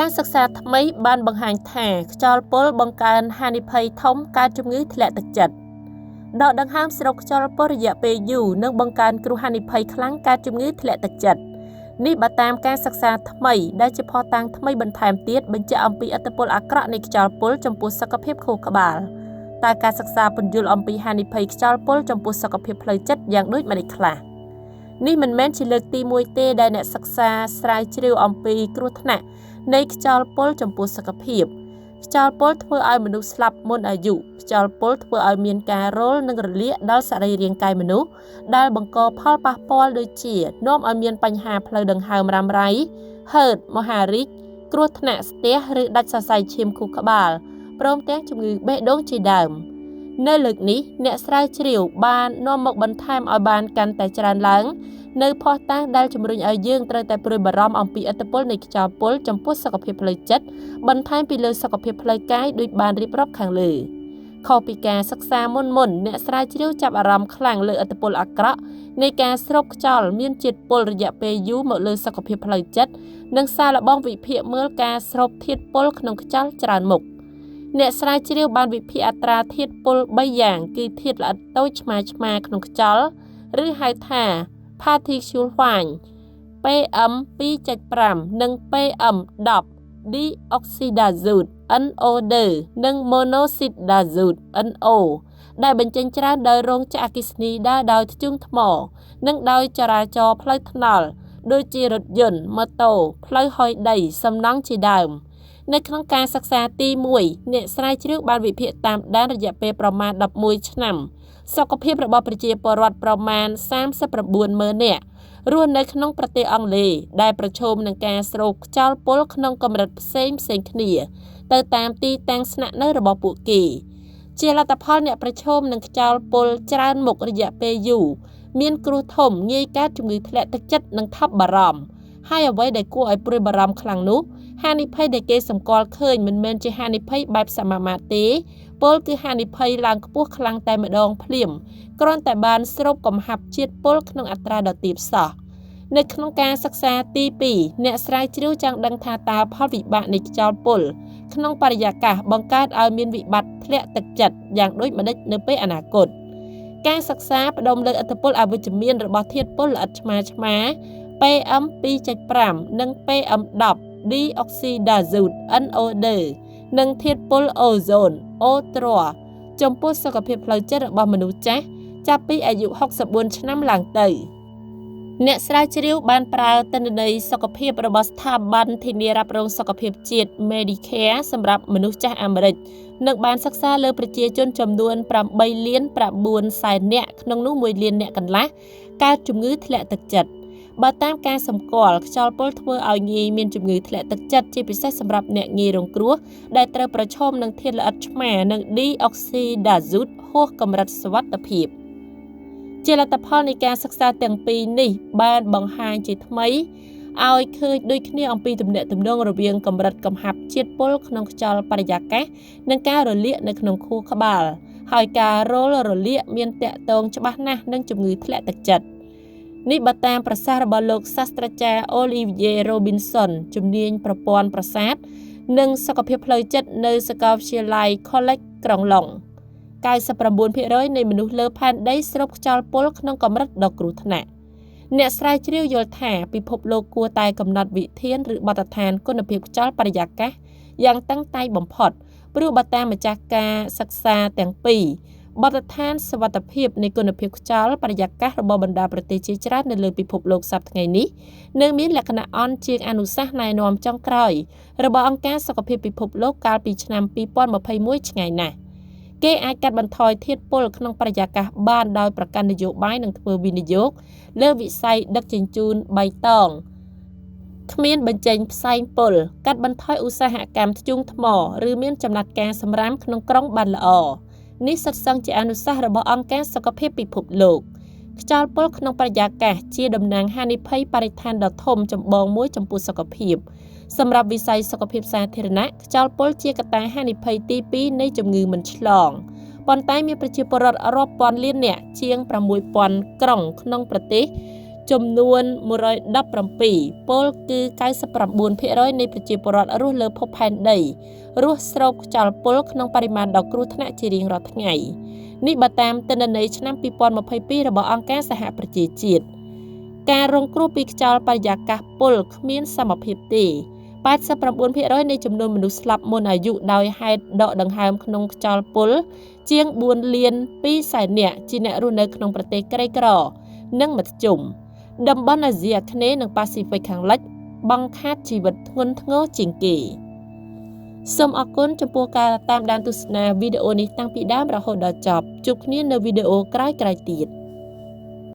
ការសិក្សាថ្មីបានបង្ហាញថាខ្យល់ពុលបង្កើនហានិភ័យធំកើតជំងឺធ្លាក់ទឹកចិត្តដកដង្ហើមស្រូបខ្យល់ពុលរយៈពេលយូរនឹងបង្កើនគ្រោះហានិភ័យខ្លាំងកើតជំងឺធ្លាក់ទឹកចិត្តនេះបើតាមការសិក្សាថ្មីដែលជាភស្តុតាងថ្មីបន្ថែមទៀតបញ្ជាក់អំពីឥទ្ធិពលអាក្រក់នៃខ្យល់ពុលចំពោះសុខភាពខួរក្បាលតើការសិក្សាពន្យល់អំពីហានិភ័យខ្យល់ពុលចំពោះសុខភាពផ្លូវចិត្តយ៉ាងដូចម្តេចខ្លះនេះមិនមែនជាលើកទី1ទេដែលអ្នកសិក្សាស្រាវជ្រាវអំពីគ្រោះថ្នាក់នៃខ្យល់ពុលចំពោះសុខភាពខ្យល់ពុលធ្វើឲ្យមនុស្សស្លាប់មុនអាយុខ្យល់ពុលធ្វើឲ្យមានការរលនិងរលាកដល់សរីរាង្គកាយមនុស្សដែលបង្កផលប៉ះពាល់ដូចជានាំឲ្យមានបញ្ហាផ្លូវដង្ហើមរ៉ាំរ៉ៃហឺតមហារីកគ្រោះថ្នាក់ស្ទះឬដាច់សរសៃឈាមខួរក្បាលព្រមទាំងជំងឺបេះដូងជាដើមនៅលើកនេះអ្នកស្រាវជ្រាវបាននាំមកបន្ថែមឲ្យបានកាន់តែច្រើនឡើងនៅភស្តុតាងដែលជំរុញឲ្យយើងត្រូវតែព្រួយបារម្ភអំពីឥទ្ធិពលនៃខ្យល់ពុលចំពោះសុខភាពផ្លូវចិត្តបន្ថែមពីលើសុខភាពផ្លូវកាយដូចបានរៀបរាប់ខាងលើខុសពីការសិក្សាមុនៗអ្នកស្រាវជ្រាវចាប់អារម្មណ៍ខ្លាំងលើឥទ្ធិពលអាក្រក់នៃការស្រូបខ្យល់មានជាតិពុលរយៈពេលយូរមកលើសុខភាពផ្លូវចិត្តនិងសារល្បងវិភាគមើលការស្រូបធាតុពុលក្នុងខ្យល់ច្រើនមុខអ្នកស្រាវជ្រាវបានវិភាគអត្រាធាតុពុល3យ៉ាងគឺធាតុល្អិតតូចឆ្មាៗក្នុងខ្យល់ឬហៅថា Particle Fine PM 2.5 និង PM 10 Dioxide NO2 និង Monoxide NO ដែលបញ្ចេញច្រើនដោយរោងចក្រអគ្គិសនីដើរដោយធ្យូងថ្មនិងដោយចរាចរណ៍ផ្លូវថ្នល់ដូចជារថយន្តម៉ូតូផ្លូវហុយដីសំណង់ជាដើមនៅក្នុងការសិក្សាទី1អ្នកស្រាវជ្រាវបានវិភាគតាមដានរយៈពេលប្រមាណ11ឆ្នាំសុខភាពរបស់ប្រជាពលរដ្ឋប្រមាណ39ម៉ឺននាក់រស់នៅក្នុងប្រទេសអង់គ្លេសដែលប្រឈមនឹងការស្រូបខ្យល់ពុលក្នុងកម្រិតផ្សេងគ្នាទៅតាមទីតាំងស្នាក់នៅរបស់ពួកគេជាលទ្ធផលអ្នកប្រឈមនឹងខ្យល់ពុលច្រើនមុខរយៈពេលយូរមានគ្រោះធំងាយកើតជំងឺធ្លាក់ទឹកចិត្តនិងថប់បារម្ភហើយអ្វីដែលគួរឲ្យព្រួយបារម្ភខ្លាំងនោះហានិភ័យដែលគេសម្គាល់ឃើញមិនមែនជាហានិភ័យបែបសមាមាត្រទេពលគឺហានិភ័យឡើងខ្ពស់ខ្លាំងតែម្ដងភ្លាមគ្រាន់តែបានស្រូបកំហាប់ជាតិពុលក្នុងអត្រាដ៏ទាបសោះនៅក្នុងការសិក្សាទី2អ្នកស្រាវជ្រាវចង់ដឹងថាតើផលវិបាកនៃខ្យល់ពុលក្នុងបរិយាកាសបង្កើតឲ្យមានវិបត្តិធ្លាក់ទឹកចិត្តយ៉ាងដូចម្តេចនៅពេលអនាគតការសិក្សាផ្ដុំលើឥទ្ធិពលអវិជ្ជមានរបស់ធាតុពុលល្អិតឆ្មា PM 2.5 និង PM 10 Dioxide NO2 និងធាតុពុលអូហ្សូន O3 ចំពោះសុខភាពផ្លូវចិត្តរបស់មនុស្សចាស់ចាប់ពីអាយុ64ឆ្នាំឡើងទៅអ្នកស្រាវជ្រាវបានប្រើទិន្នន័យសុខភាពរបស់ស្ថាប័នធានារ៉ាប់រងសុខភាពជាតិ Medicare សម្រាប់មនុស្សចាស់អាមេរិកនិងបានសិក្សាលើប្រជាជនចំនួន8លាន9សែននាក់ក្នុងនោះ1លាននាក់កន្លះកើតជំងឺធ្លាក់ទឹកចិត្តបើតាមការសម្គាល់ខ្យល់ពុលធ្វើឲ្យងាយមានជំងឺធ្លាក់ទឹកចិត្តជាពិសេសសម្រាប់អ្នកងាយរងគ្រោះដែលត្រូវប្រឈមនឹងធាតុល្អិតឆ្មានិង Dioxide ហួសកម្រិតសុវត្ថិភាពជាលទ្ធផលនៃការសិក្សាទាំងពីរនេះបានបង្ហាញជាថ្មីឲ្យឃើញដូចគ្នាអំពីទំនាក់ទំនងរវាងកម្រិតកំហាប់ជាតិពុលក្នុងខ្យល់បរិយាកាសនិងការរលាកនៅក្នុងខួរក្បាលហើយការរលរលាកមានទាក់ទងច្បាស់ណាស់នឹងជំងឺធ្លាក់ទឹកចិត្តនេះបើតាមប្រសាសន៍របស់លោកសាស្ត្រាចារ្យ Olivier Robinson ជំនាញប្រព័ន្ធប្រសាទនិងសុខភាពផ្លូវចិត្តនៅសាកលវិទ្យាល័យ College ក្រុងឡុង 99% នៃមនុស្សលើផែនដីស្រូបខ្យល់ពុលក្នុងកម្រិតដ៏គ្រោះថ្នាក់អ្នកស្រាវជ្រាវយល់ថាពិភពលោកគួរតែកំណត់វិធានឬបទដ្ឋានគុណភាពខ្យល់បរិយាកាសយ៉ាងតឹងតែងបំផុតព្រោះបើតាមម្ចាស់ការសិក្សាទាំងពីរបទដ្ឋានសុវត្ថិភាពនៃគុណភាពខ្យល់បរិយាកាសរបស់បណ្ដាប្រទេសជាច្រើននៅលើពិភពលោកសព្វថ្ងៃនេះនៅមានលក្ខណៈអន់ជាងអនុសាសន៍ណែនាំចុងក្រោយរបស់អង្គការសុខភាពពិភពលោកកាលពីឆ្នាំ2021ឆ្ងាយណាស់គេអាចកាត់បន្ថយធាតុពុលក្នុងបរិយាកាសបានដោយប្រកាន់នយោបាយនិងធ្វើវិនិយោគលើវិស័យដឹកជញ្ជូនបៃតងគ្មានបញ្ចេញផ្សែងពុលកាត់បន្ថយឧស្សាហកម្មធ្យូងថ្មឬមានចំណាត់ការសម្រាមក្នុងក្រុងបានល្អនេះសុទ្ធសឹងជាអនុសាសន៍របស់អង្គការសុខភាពពិភពលោកខ្យល់ពុលក្នុងបរិយាកាសជាតំណាងហានិភ័យបរិស្ថានដ៏ធំចម្បងមួយចំពោះសុខភាពសម្រាប់វិស័យសុខភាពសាធារណៈខ្យល់ពុលជាកត្តាហានិភ័យទី2នៃជំងឺមិនឆ្លងប៉ុន្តែមានប្រជាពលរដ្ឋរាប់ពាន់លាននាក់ជាង6000ក្រុងក្នុងប្រទេស ចំនួន117ពលគឺ99%នៃប្រជាពលរដ្ឋរស់លើភពផែនដីរស់ស្រូបខ្យល់ពុលក្នុងបរិមាណដ៏គ្រោះថ្នាក់ជារៀងរាល់ថ្ងៃនេះបើតាមទិន្នន័យឆ្នាំ2022របស់អង្គការសហប្រជាជាតិការរងគ្រោះពីខ្យល់បរិយាកាសពុលគ្មានសមភាពទេ89%នៃចំនួនមនុស្សស្លាប់មុនអាយុដោយហេតុដកដង្ហើមក្នុងខ្យល់ពុលជាង4លាន2សែននាក់ជាអ្នករស់នៅក្នុងប្រទេសក្រីក្រនិងមធ្យមតំបន់អាស៊ីអាគ្នេយ៍និងប៉ាស៊ីហ្វិកខាងលិចបង្ខាតជីវិតធ្ងន់ធ្ងរជាងគេសូមអរគុណចំពោះការតាមដានទស្សនាវីដេអូនេះតាំងពីដើមរហូតដល់ចប់ជួបគ្នានៅវីដេអូក្រោយៗទៀត។